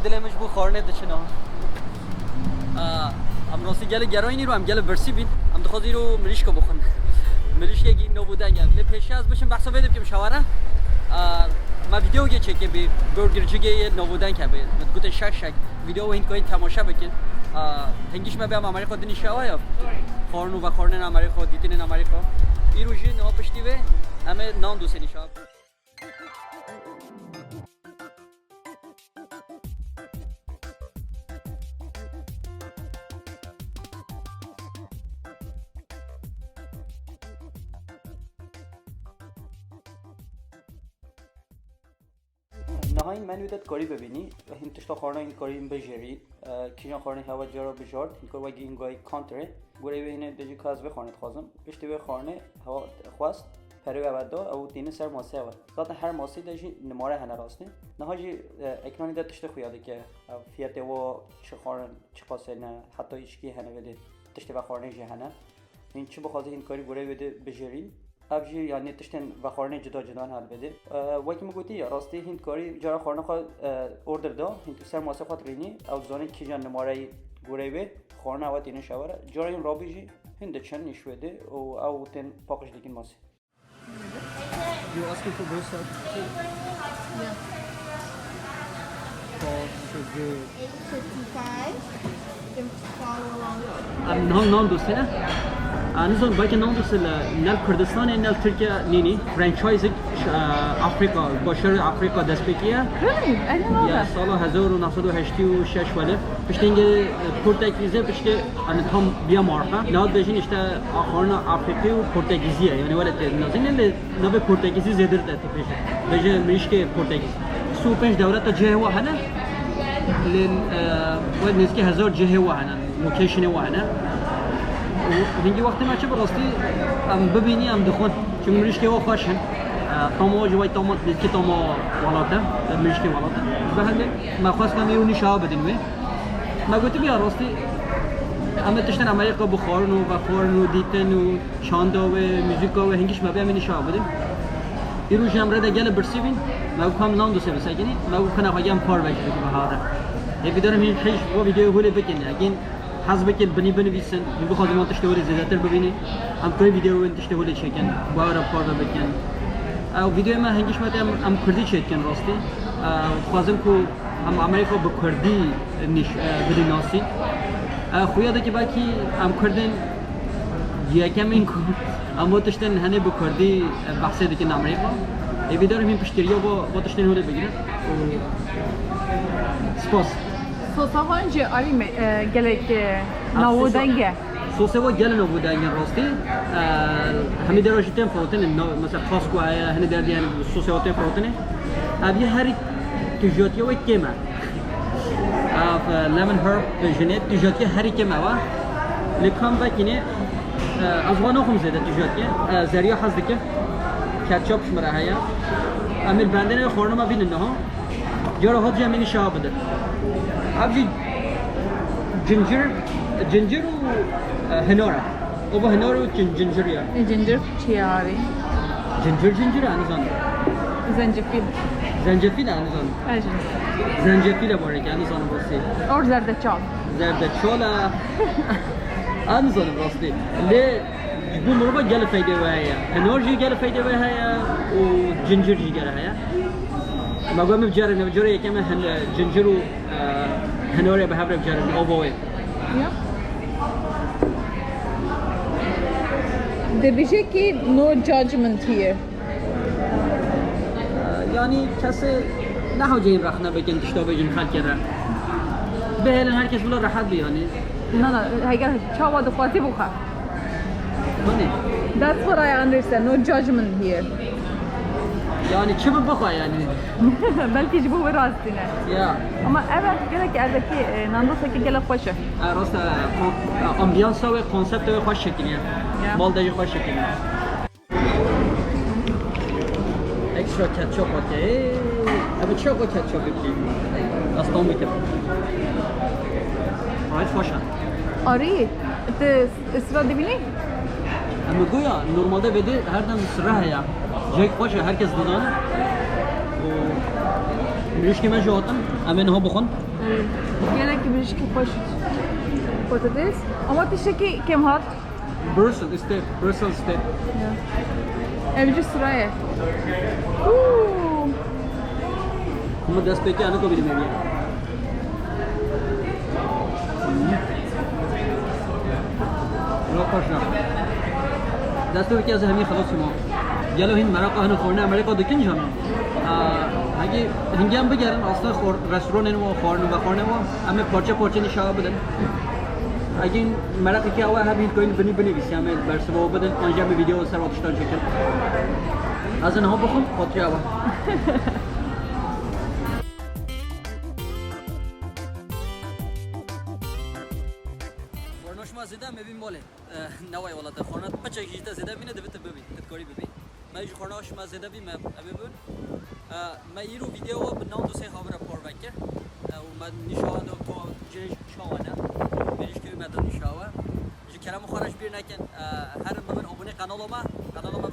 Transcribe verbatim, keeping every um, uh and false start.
Dilê min ji bo xwarinê diçin a. A, em rastî gelê gerayîn îro, em gelê birsî bîn. Em dixwazin îro mirîşka bixwin. Mirîşkekî navûdeng e. Lê pêşî ez biçim behsa vê de bikim şaware. A, me vîdeoyê çêkê bi burgercikê yê navûdeng hebê. Min gotin şek şek. Vîdeo hîn kayîn temaşe bikin. A, hingîş me bê em Amerîka dinî şawa ya. Xwarin û vexwarinên Amerîka, dîtinên Amerîka. Îro jî niha piştî vê em ê Nandosê nîşa. Niha hîn menû de dikarî bibînî, hîn tişta xwarina hîn dikarî hîn bijêrî, e, kîjan xwarinê hewa cara bijart, hîn kar wekî hîn gayî country. Goreyê wê hînê de jî ka ez vê xwarinê dixwazim. Piştî wê xwarinê hewa xwest, perê wê hewa da, ew tînin ser masê hewa. Zaten her masî de jî nimare hene rastî. Niha jî, e, ekranî de tiştê xuya dike. Ev fiyetê wa çi xwarin, çi qasê ne, heta îçkî hene vê dê. Tiştê vexwarinê jî hene. Hîn çi bixwazî hîn karî goreyê wê de bijêrîn. Ev jî, yanî, tiştên vexwarinê cuda cuda ne helbedê. E, wekî min gotî, ya rastî hîn dikarî cara xwarina xwe, e, order da, hîn tu ser masê xwe dirînî, ew dizanî kîjan nimareyî goreyê wê, xwarina ew tînin şawere. Cara hîn rabî jî hîn diçin nîş wê de û ew tên paqij dikin masê. You asking for both sides? Yeah. Called Sugar. Eight fifty-five. You can follow along. Em niha Nandosê ne? A, nizan belkî Nandosê li, ne li Kurdistanê, ne li Tirkiye nînî. Franchise-ek, e, Afrika, başarê Afrika dest pê kiye. Really? I didn't know that. Ya sala hezar û neh sed û heştê û şeş wele. Piştî hingê, e, Portekîzê, piştî, hani, tam biya marka. Niha dibêjin işte xwarina Afrikî û Portekîzî ye. Yani wele tê dinazînin lê navê Portekîzî zêdir de tê pêşî. Bêje mirîşkê Portekîzî. Sî û pênc dewleta cihê wa hene. Lê, e, wê nêzîkî hezar cihê wa hene. Locationê wa hene. Û hingî wextê me çi bi rastî em bibînî em dixwin. Çimkî mirîşkê wa xweş in. E, tama wa ji wayî tama nêzîkî tama welat e. E, mirîşkê welat e. Ji ber hindê me xwest em ê û nîşa bidin wê. Me gotibû ya rastî, em ê tiştên Amerîka bi xwarin û vexwarin û dîtin û çanda wê, muzîka wê, hingîş me bê em ê nîşa bidin. Îro jî em rê de gelê birsî bîn, me got em Nandosê bisekinî, me got kena xwe em parve jî bikin biha re. Ê vîdarim hîn hej bo vîdeoyê holê bikin, egîn hez bikin binî binivîsin, hîn bixwazin wan tiştê holê zêdetir bibînî, em kurê vîdeoyên tiştê holê çêkin, bi we re parve bikin. Ew vîdeoyê me hingîş me tê em, em kurdî çêdikin rastî. Ew dixwazin ku Em Amerîka bi kurdî nîş-, e, bidin nasî. E, xuya dike belkî em kurdên yekemîn ku em bo tiştên henê bi kurdî, e, behsê dikin Amerîka. Ê vîdarim hîn piştgiriya bo, bo tiştên holê bigirin. Û spas. Sosa wan jî arî me, e, gelek, e, navûdeng e. Sosa wa gelin û budengin rastî. E, hemî dera jî tên firotinê, no, mesela Costco heye, hinî der diyen sosa wa tên firotinê. Ev yê herî tijatiya wê kêm e. Ev, e, lemon herb jinê tijatiya herî kêm e wa. Lê kam vekînê, e, ez wa naxwim zêde tijatiya. E, zeriya hez dike. Ketçap ji min re heye. Em ê li bendê xwarinê me bînin niha. Cara hatiye min şaha bide. Ev jî cincir, cincir û, e, hinar e. Ova hinar û cin-, cincir ya. E, cincir çi ye arî? Cincir, cincir e, nizanim. Zencefîl. Zencefîl e, nizanim. E, cincir. Zencefîl e, barek e, nizanim rastî. Or zerdeçal. Zerdeçal e. E, nizanim rastî. Lê Ji bo mirova gelek feydê wê heye. Hinar jî gelek feydê wê heye û cincir jî gelek heye. Me got, em biceribînin, carê yekem e hin-, cincir û, e, hinarê bi hev re biceribînin, ava wê. Ya. Dibêje ki no judgment here. E, yanî kesê nehewce hîn rexne bikin tişta bêjin xelkê re. Bihêlin her kes bila rehet be yanî. Na, na, heger çawa dixwazî bixe. Hani? That's what I understand. No judgment here. Yani çi bi bixwe yani? Belkî ji bo wê rastî ne. Ya. Ama evet, gelek evdekî, e, Nandos'taki gelek xweş e. Ha, rast e, kon-, ambiyansa ve konsepte ve xweş şekil ya. Ya. Mal de xweş şekil ya. Ekstra ketçap okey. Abi çok o ketçap okey. Aslan bir ketçap. Ay hoşa. Arî, tu sira dibînî? Em goya normalde vêdê her dem sira heye. Cek xweş e, herkes dizane. O, Mirîşkê me jî hatin, em ê niha bixwin. Gelekî mirîşkî xweş. Patates. Ama tiştekî kêm hat. Brussels state, Brussels state. Ev jî sira ye. Uuu. Hûn dest pê ke, em ê ko bînî me bîye. Rapa şa. Dest pê ke ez hemî xelas ma. Gelo hîn meraqa hene xwarine Amerîka dikin jana. Aa, hegî hingê em bigerin, aslında xwar-, restoranên wan, xwarin ve xwarine wan, em ê parçe parçe nîşa bidin. Hegî mereqekî ew hebî, hîn koyun binî binivîsî, em ê bersiva bidin, an jî em ê vîdeo ser wa tiştan çekin. Ez ê niha bixwim, xatirê ew e. Xwarina şima zêde em ê bîn malê. Eh, neway welate. Xwarina piçek jî te zêde bîne, divê tu bibî. Tu dikarî bibî. Me jî xwarina şima zêde bî, me em ê bin. Eh, me îro vîdeoya bi nav du sê havira parve kir. Eh, û me nîşawa da ku cihê çawa ne. Mirîşkê me da nîşawa. Ji kerem xwe re ji bîr nekin. Eh, herin bibin abonê kanala me. Kanala me